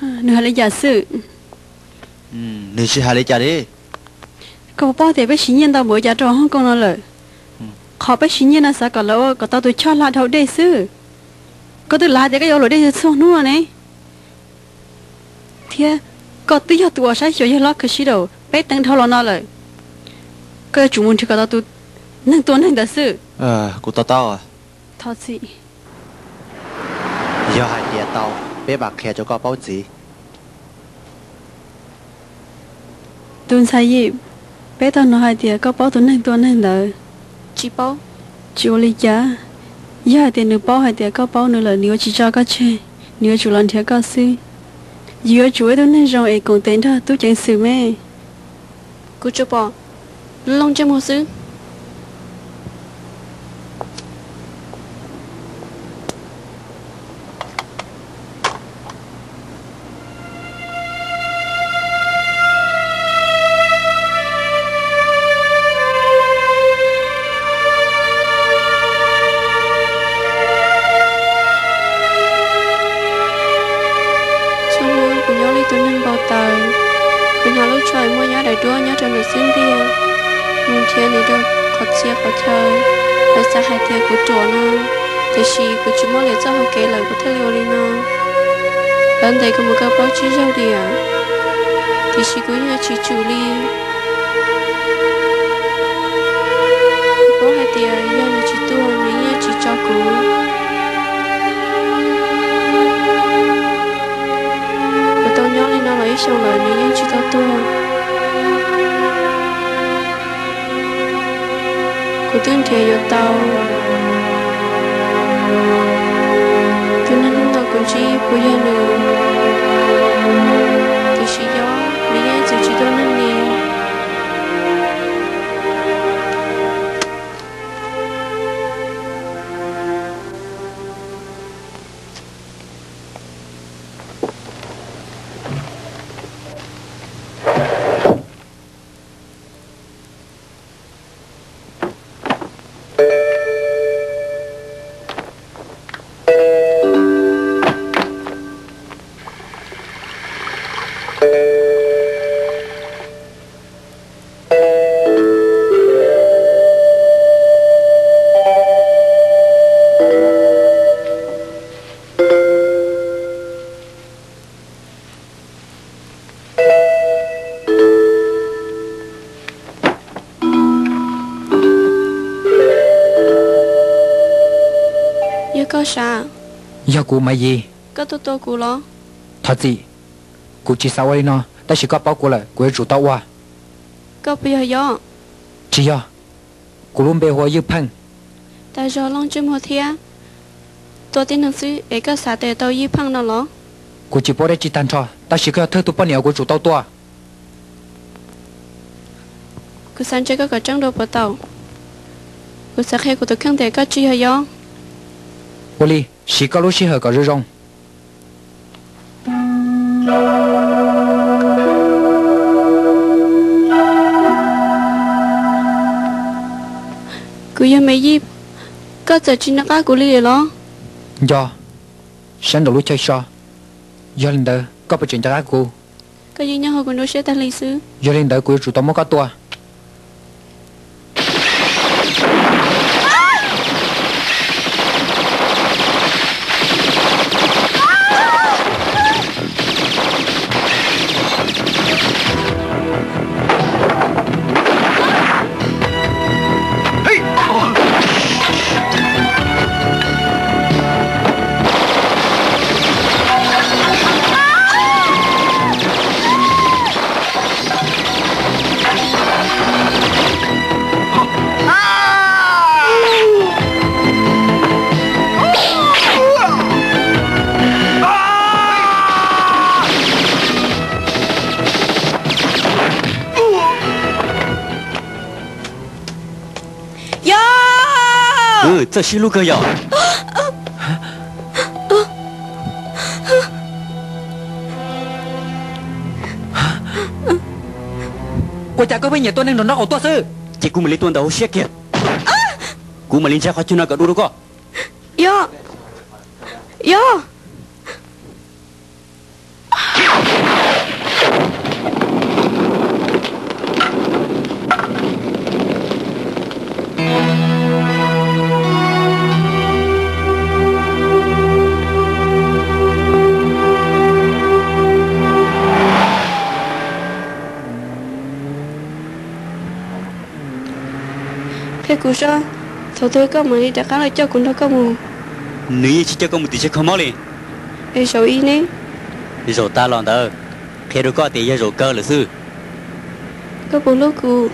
Nws hais li cas xwb? Nws tsis hais li cas li. Koj puas paub tias peb siv nyiaj ntau npaum li cas rau hauv Hong Kong no lawm? Qhov peb siv nyiaj no xav kom lawv ua kom tau tus choj hla dhau dej xwb. Koj twb lav hais tias koj yuav ua luam dej txhua hnub ne. Thiab koj twb yog tus uas saib xyuas yawg Love Cushido peb teev dhau los no lawm. Koj yuav tsum mus nrhiav kom tau tus neeg tua neeg ntawd xwb. Kuv to taub. Thov txim. Yog hais tias tau, peb mam qhia rau koj paub ntxiv. Tus ntxhais Yim, peb tau hnov hais tias koj paub tus neeg tua neeg ntawd. Tsis paub. Tsis ua li cas. Yog hais tias nws paub hais tias koj paub nws lawm, nws yuav tsis tso koj tseg, nws yuav tsum los nrhiav koj xwb. Yus yuav tsum ua ib tug neeg zoo es koom tes nrog tub ceev xwm me. Kuv tsuas pom lub looj ntsej muag xwb. Txhua hnub kuv nyob li tus neeg npau taws, kuv hnov lub tsho muaj nyob daim duab nyob rau ntawm xub ntiag, mus nrhiav nws rau qhov txhia qhov chaw. Lawv xav hais tias kuv ruam no, tiam sis kuv tsis muaj lwm txoj hau kev lawm kuv thiaj li ua li no. Lawv ntes kuv mus kaw plaub tsib zaug diam, tiam sis kuv yeej tsis tsum li. Kuv paub hais tias yog nws tsis tuag nws yeej tsis tso kuv. Kuv tau nyob li no los ib xyoos lawm nws yeej tsis tau tuag. Kuv twb nrhiav yuav tau tus neeg hnub no kuv ntsib puas yog nws, tiam sis yog nws yeej txwv tsis tuag neeg li. Yog koj sav? Yog kuv, Maiv Yis. Koj tuaj tua kuv los? Thov txim, kuv tsis xav ua li no, tab sis koj paub kuv lawm, kuv yuav tsum tau ua. Koj puas yog Yob? Tsis yog, kuv lub npe hu ua Ywj Pheej. Tag zog looj ntsej muag thiab tua tib neeg xwb es koj xav tes tau Ywj Pheej no los? Kuv tsis paub dab tsi tag nrho, tab sis koj yog thawj tug poj niam uas kuv tsum tau tua. Kuv xav ntsia koj kom tseeb dua puas tau? Kuv xav qhia kuv tus kheej tias koj tsis yog Yob. Ua li, siv koj lub sij hawm kom zoo zoo. Kuv yog Me Yij, koj txawm tsis nco qab kuv li los? Nco, saib nraum lub chaw so, yog li ntawd koj puas tseem nco qab kuv? Koj yeej nyob hauv kuv nruab siab tag li xwb. Yog li ntawd kuv yuav tsum tau muab koj tua. Yog, txawj sib hlub kawg yog. Ua cas koj pheej nyiam tua neeg nraum no qaum tuaj xwb? Ces kuv mam li tua ntawm hauv siab kiag. Kuv mam li ntshai qhov chaw no kom dua rau koj. Yog, yog. Kuv sob, thaum twg koj mam li rov qab los coj kuv nrog koj mus? Nws yeej tsis coj koj mus tim tsev kho mob li. Es zaum ib ne? Zaum tas los ntawd, qhia rau koj tias yog zaum kawg lawm xwb. Koj puas hlub kuv?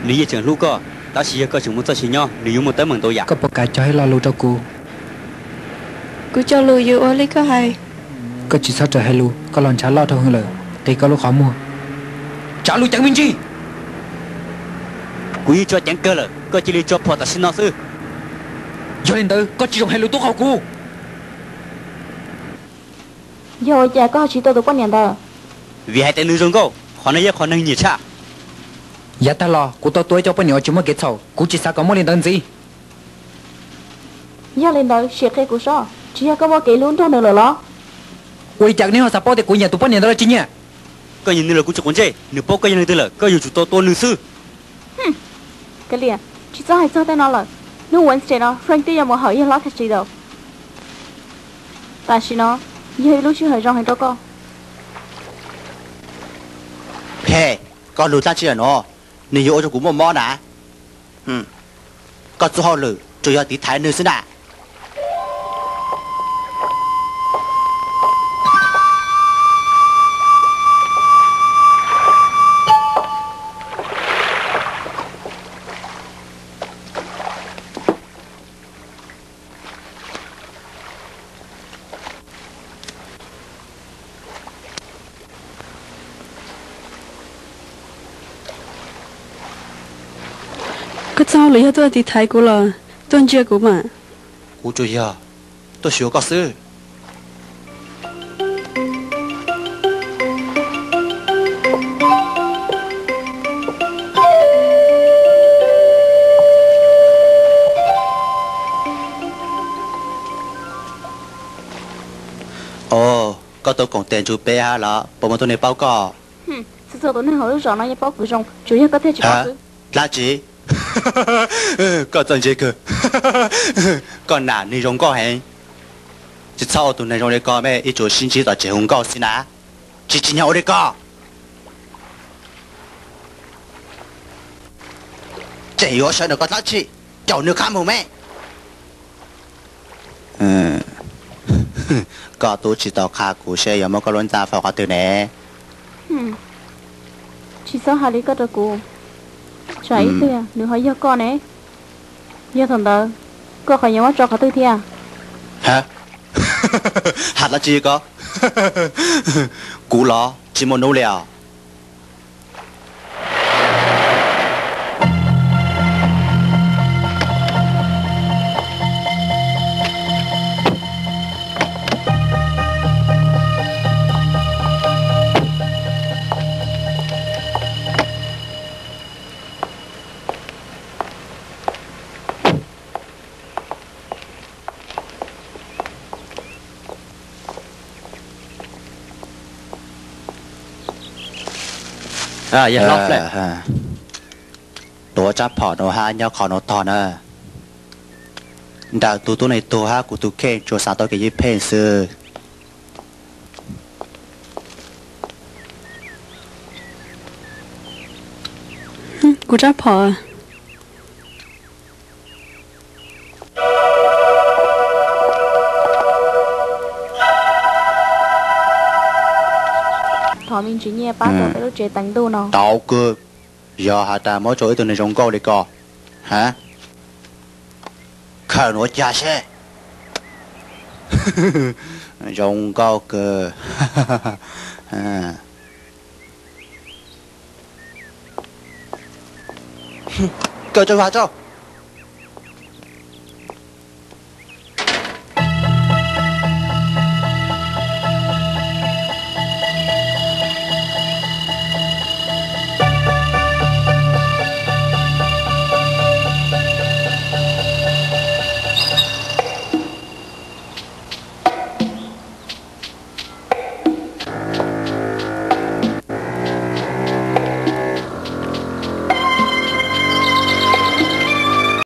Nws yeej tseem hlub koj, tab sis yog koj tseem muaj txoj sia nyob nws yuav muaj teeb meem ntau yam. Koj puas kam cog ib lo lus rau kuv? Kuv cog lus yuav ua li koj hais. Koj tsis txhob raws hais lus, koj los ntshav loj rau hwv lawm, qi koj lub qhov muag. Tsav lus ceev me ntsis. Kuv yeej tso ceev kawg lawm, koj cia li tso phom tam sim no xwb. Yog li ntawd koj tsis zoo hais lus tub qaug kuv. Yog ua cas koj ho tsis tua tus poj niam ntawd? Vim hais tias nws zoo nkauj, qhov no yog qhov neeg nyiam tshaj. Yav tag los kuv tau tua ib co poj niam uas tsis muaj kev txhaum, kuv tsis xav kom muaj li ntawd ntxiv. Yog li ntawd sim qhia kuv sob, tsis yog koj muaj kev hlub nrog nws lawm los? Ua li cas neb ho xav paub tias kuv nyiam tus poj niam ntawd los tsis nyiam? Koj nyiam nws los kuv tsis quav ntsej, nws paub koj yog leej twg lawm, koj yuav tsum tau tua nws xwb. Kav liam, tsis txhob hais txog tej no lawm. Hnub Wednesday no Frank twb yuav mus hawm yawg hlob Castillo. Tam sim no yog ib lub sij hawm zoo heev rau koj. Phem, koj lus dab tsi lawm no? Nws yuav ua rau kuv muaj mob na. Koj txoj hauj lwm tsuas yog tiv thaiv nws xwb na. Koj txoj hauj lwm yog tuaj tiv thaiv kuv los tuaj ntsia kuv mas? Kuv tsuas yog tuaj xyuas koj xwb. Os, koj tus koom tes ntsuj peb hab los puas muaj tuab neeg paub koj? Txhua txhua tus neeg hauv lub zos no yeej paub kuv zoo, tsuas yog koj thiaj tsis paub xwb. Dlaab tsi? Koj txawj ntse kawg. Koj nam neeg zoo nkauj heev. Tsis txhob ua tus neeg zoo li ko, mej ib tsuas sib ntsib tom tsev hu nkauj xwb na. Tsis tsim nyog ua li ko. Tseem yuav sawv ntawm koj dlaab tsi? Caum nws qab mus me. Koj tub tsis tau qha kuv seb yuav muab koj lub ntxa faus qhov twg ne. Tsis txhob hais li koj rau kuv, tsam ib pliag nws ho yog koj ne. Yog thaum ntawd, koj qhov yuav muab tso qhov twg thiab? Has dab tsi ko? Kuv los tsis muaj nub li os. Tuav rab phom nuav hab nyob qhov nuav tog na. Ntawm tus tub neeg tug hab kuv tus kheej tsuas xav tau kev ywj pheej xwb. Kuv rab phom. Thov me ntsis nyiaj pab rau peb lub tsev teev ntuj no. Tau kawg, yog has tas muab rau ib tug neeg zoo nkauj li ko, ha? Khaws nuav cag seb. Zoo nkauj kawg. Kawg rau vas rau.